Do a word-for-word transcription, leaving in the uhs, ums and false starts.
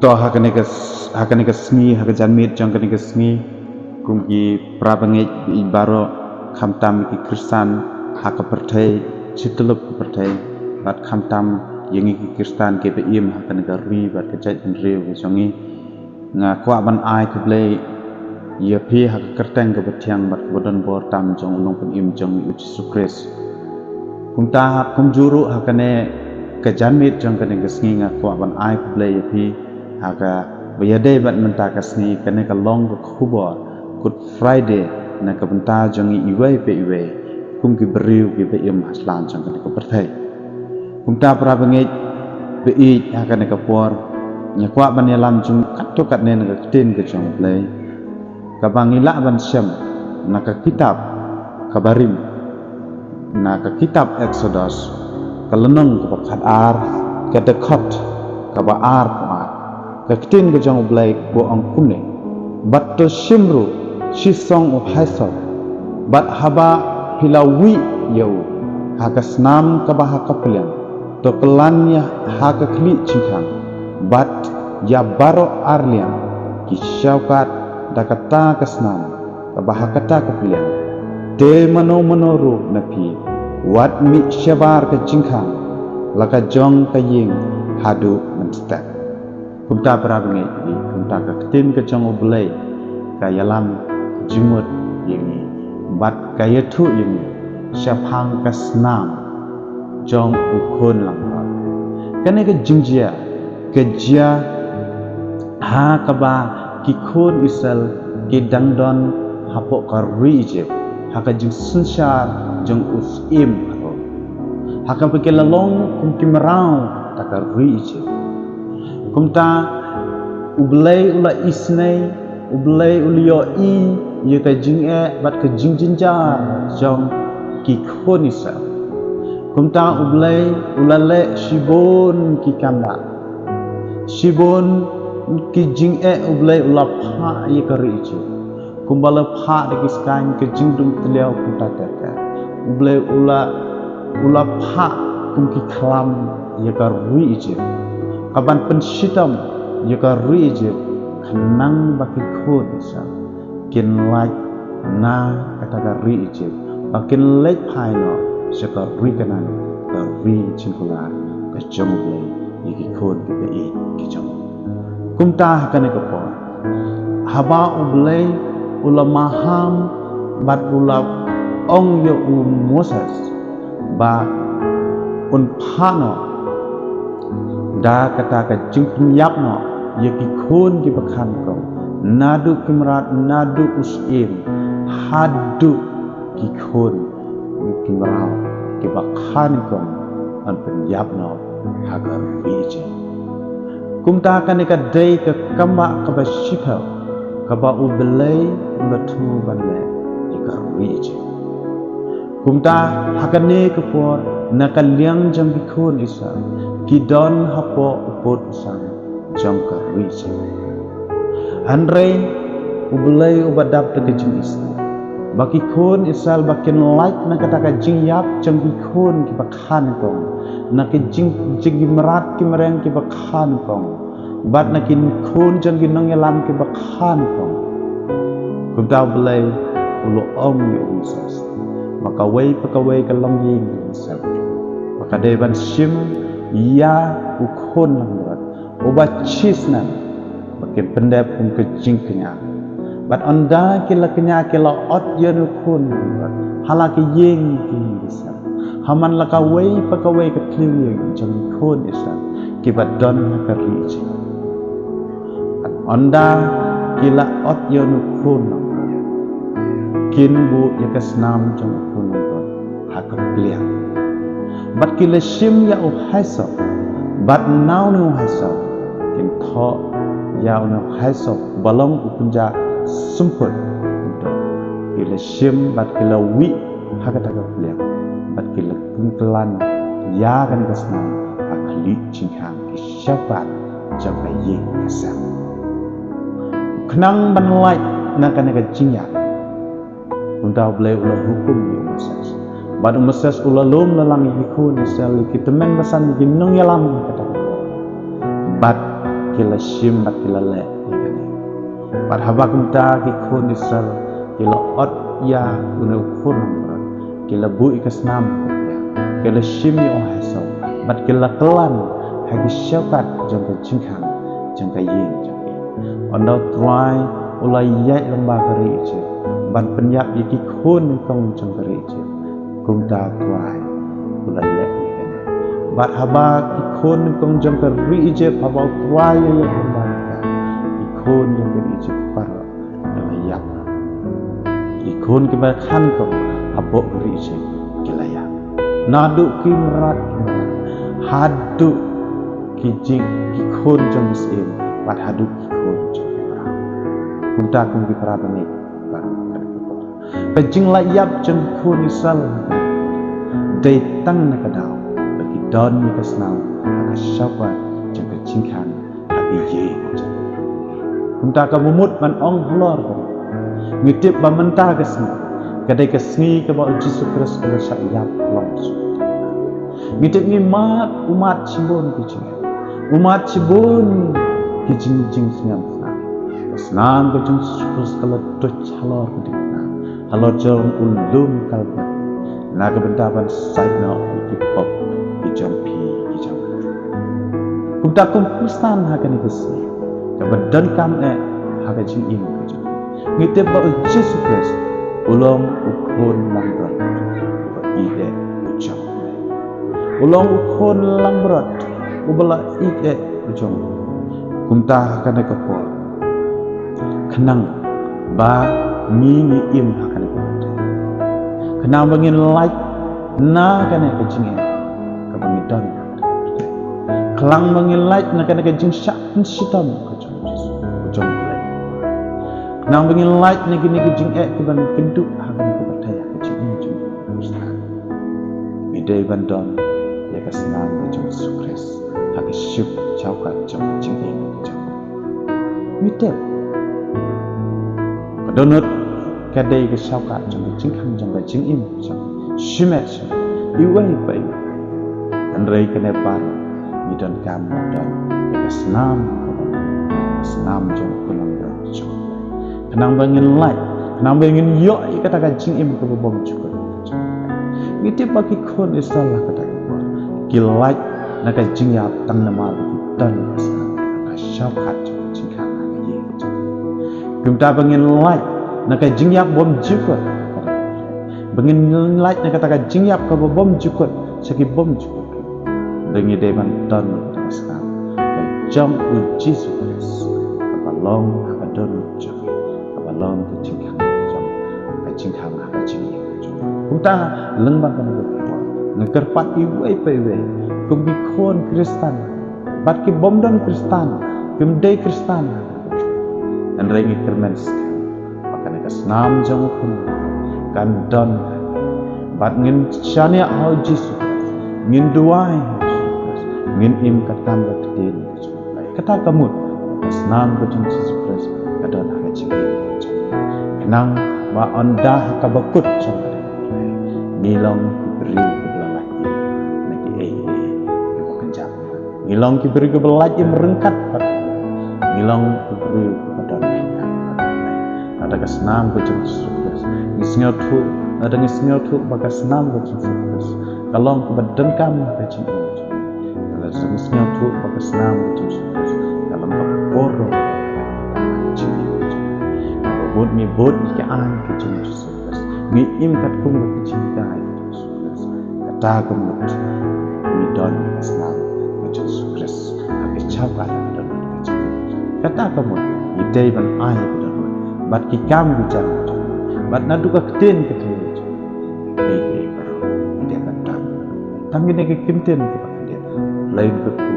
To ha kane ka s- ha kane ka sngi, ha ka janmiet jong kane ka sngi, kum ki para bangeit ba ïeit baroh, khamtam ki Khristan ha ka pyrthei, chityllup ka pyrthei, bad khamtam ïa ngi ki Khristan kiba im ha kane ka ri bad ka jaitbynriew ka jong ngi, nga kwah ban ai khublei ïa phi ha ka kyrteng kaba thiang bad kaba don bor tam jong u Nongpynim jong ngi u Jisu Khrist. Kumta ha kumjuh ruh ha kane ka janmiet jong kane ka sngi nga kwah ban ai khublei ïa phi ha kaba ïadei bad mynta ka sngi, kane ka long ka khubor Good Friday na ka bynta jong ngi iwei pa iwei kum ki briew kiba im ha sla jong kane ka pyrthei. Kumta para bangeit ba ïeit, ha kane ka por nga kwah ban ïalam jong katto katne na ka ktien ka jong U Blei, kaba ngi lah ban shem na ka kitab kaba rim, na ka kitab Exodus, ka lynnong kaba khatar, ka dkhot kaba arphew ar. Ka ktien ka jong U Blei ka ong kumne: Bad to shim ruh shisong u haisop, bad haba phi la wih ïa u ha ka snam kaba ha ka pliang, to kylla ïa ha ka khlieh jingkhang, bad ïa baroh arliang ki shawkat da kata ka snam kaba ha kata ka pliang. Te mano mano ruh na phi, wat mih shabar ka jingkhang la ka jong ka ïing haduh mynstep. Kumta para bangeit, kumta ka ktien ka jong U Blei ka ïalam jingmut ïa ngi bad ka ïathuh ïa ngi shaphang ka snam jong u khun langbrot. Kane ka jingjia ka jia ha kaba ki khun Israel ki dang don hapoh ka ri Egypt, ha ka jingsynshar jong u syiem Pharaoh, ha kaba ki la long kum ki mraw ta ka ri Egypt. Kumta U Blei u la isynei, U Blei u la ïohi ïa ka jingeh bad ka jingjynjar jong ki khun Israel. Kumta U Blei u la leh shibun ki kam bah, shibun ki jingeh U Blei u la phah ïa ka ri Egypt, kumba la phah da ki skaiñ, ka jingdum tliaw, kumta ter ter. U Blei u la u la phah kum ki khlam ïa ka ri Egypt, kaban pynshitom ïa ka ri Egypt, khnang ba ki khun Israel kin lait na kata ka ri Egypt, ba kin leit phai noh sha ka ri Kanaan, ka ri jingkular ka jong U Blei ïa ki khun kiba ïeit ki jong U. Kumta ha kane ka por, haba U Blei u la maham bad u la ong ïa u Moses ba un phah noh da kata ka jingpynïap noh ïa ki khun kiba kha nyngkong, naduh ki mrad, naduh u syiem, haduh ki khun ki mraw kiba kha nyngkong, yn pynïap noh ha ka ri Egypt. Kumta kane ka dei ka kam bah kaba shiphew kaba U Blei u la thmu ban leh ïa ka ri Egypt. Kumta ha kane ka por, na ka liang jong ki khun Israel, ki don hapoh u pud u sam jong ka ri Egypt. Hynrei U Blei uba dap da ka jingisynei ba ki khun Israel ba kin lait na kata ka jingïap jong ki khun kiba kha nyngkong, na ki jing, jong ki mrad ki mreng kiba kha nyngkong, bad na ki khun jong ki nongïalam kiba kha nyngkong. Kumta U Blei u la ong ïa u Moses ba kawei pa kawei ka longïing ka long shisha, ba ka dei ban shim ïa u khun langbrot uba shisnem, ba kin pyndep kum ka jingkñia. Bad ynda ki la kñia, ki la ot ïa u khun langbrot ha la ki ïing ki ïing ki sem, ha man la kawei pa kawei ka thliew ïing jong ki khun Israel kiba don ha ka ri Egypt. Bad ynda ki la ot ïa u khun langbrot, kin buh ïa ka snam jong u khun langbrot ha ka pliang. Bad ki la shim ïa u haisop, bad na une u haisop kin thoh ïa une u haisop ba long u kynja symphut. Ki la shim bad ki la wih ha kata ka pliang, bad ki la pynkylla ïa kane ka snam ha khlieh jingkhang ki shepherd jong ka ïing ka sem, khnang ban lait na kane ka jingïap. Kumta U Blei u la hukum ïa u Moses, bad u Moses u la lum la lang ïa ki khun Israel, ïa ki tymmen basan, ïa ki nongïalam kata ka por. Bad ki la shim bad ki la leh ïa kane. Bad haba kumta ki khun Israel ki la ot ïa une u khun langbrot, ki la buh ïa ka snam, ki la shim ïa u haisaw, bad ki la kyllan ha ki shawkat jong ka jingkhang jong ka ïing jong ki. Ynda U Trai u la ïaid lyngba ka ri Ijipt ban pynïap ïa ki khun nyngkong jong ka ri Ijipt, kumta U Trai u la leh ïa kane. Bad haba ki khun nyngkong jong ka ri Ijipt, haba U Trai u la ïaid lyngba ka, ki khun jong ka ri Ijipt baroh ki la ïap. Ki khun kiba khan nyngkong hapoh ka ri Ijipt ki la ïap. Naduh ki mrad ki mrad, haduh ki jing, ki khun jong ki syiem, bad haduh ki khun jong ki mrad. Kumta kum ki para bangeit baroh, ka jinglait ïap jong ki khun Israel dei tang na ka daw ba ki don ïa ka snam ha ka shawkat jong ka jingkhang ha ka ïing. Kumta kaba mut ban ong halor kane, ngi tip ba mynta ka sngi ka dei ka sngi kaba U Jisu Khrist u la shah ïap halor. Ngi tip ngi mad, u mad shibun ki jingeh, u mad shibun ki jing, jingsngewsih. Ka snam ka jong U Jisu Khrist ka la tuid halor ka diengphna, halor jong u lum Kalbari, na ka bynta ban sait noh ïa ki pop ki jong phi ki jong nga. Kumta kum Khristan ha kane ka sngi kaba donkam eh ha ka jingim ka jong ngi, ngi tip ba U Jisu Khrist u long u khun langbrot uba ïeit eh u jong U Blei. U long u khun langbrot uba la ïeit eh u jong U Blei. Kumta ha kane ka por, khnang ba ngi, ngi im ha kane ka pyrthei, khnang ba ngin lait na kane ka jingeh kaba ngi don, khnang ba ngin lait na kane ka jingshah pynshitom ka jong U Jisu, ka jong U Blei, khnang ba ngin lait na kine ki jingeh kiba ngi kynduh ha kane ka pyrthei ha ka jingim jong ngi. Ngi dei ban don ïa ka snam ka jong U Jisu Khrist ha ka shawkat jong ka jingim ka jong ngi. Ngi tip ka dohnud ka dei ka shawkat jong ka jingkhang jong ka jingim jong ngi shimet shimet, iwei pa iwei. Hynrei kane baroh ngi donkam ban don ïa ka snam, ka snam jong ka nongrim jong U Blei, khnang ba ngin lait, khnang ba ngin ïoh ïa kata ka jingim kaba bymjukut. Ngi tip ba ki khun Israel ha kata ka por ki lait na ka jingïap tang namar ba ki don ïa ka snam, ka shawkat jong ka jingkhang ha ka ïing jong U Blei. Kumta ba ngin lait na ka jingïap bymjukut, ba ngin lait na kata ka jingïap kaba bymjukut sha ki bymjukut, ngi dei ban don ïa ka snam ka jong U Jisu Khrist kaba long ha ka dohnud jong ngi, kaba long ka jingkhang jong, ka jingkhang ha ka jingim jong ngi. Kumta lyngba kane ka por ngi kyrpad iwei pa iwei kum ki khun Khristan bad ki bym don Khristan, kim dei Khristan, hynrei ngi kyrmen skhem ba kane ka snam jong U Khun kan don, bad ngin shaniah ha U Jisu Khrist, ngin duwai ha U Jisu Khrist, ngin im katkam ka ktien ka jong U Blei. Kata ka mut ka snam ka jong U Jisu Khrist ka don ha ka jingim ka jong ngi, khnang ba ynda ha kaba kut jong ka ri ngi long ki briew kiba la lait im na kiei kiei kiba kynjah. Ngi long ki briew kiba lait im ryngkat bad U Blei. Ngi long ki briew kiba don ryngkat bad U Blei. Lada ka snam ka jong U Jisu Khrist, ngi sngewthuh, lada ngi sngewthuh ba ka snam ka jong U Jisu Khrist ka long kaba donkam ha ka jingim jong ngi, lada ngi sngewthuh ba ka snam ka jong U Jisu Khrist ka long kaba kordor ha ka jingim jong ngi, ba bud ngi bud ïa ka aiñ ka jong U Jisu Khrist, ngi im katkum ka jinghikai ka jong U Jisu Khrist, kata ka mut ngi don ïa ka snam ka jong U Jisu Khrist ha ka shawkat ka dohnud ka jong ngi. Kata ka mut ngi dei ban ai ka dohnud bad ki kam ki jam ka jong ngi, bad naduh ka ktien ka jong ngi, dei dei baroh ngi dei ban don tang kine ki kyntien kiba khyndiat: Hlei un kyrkhu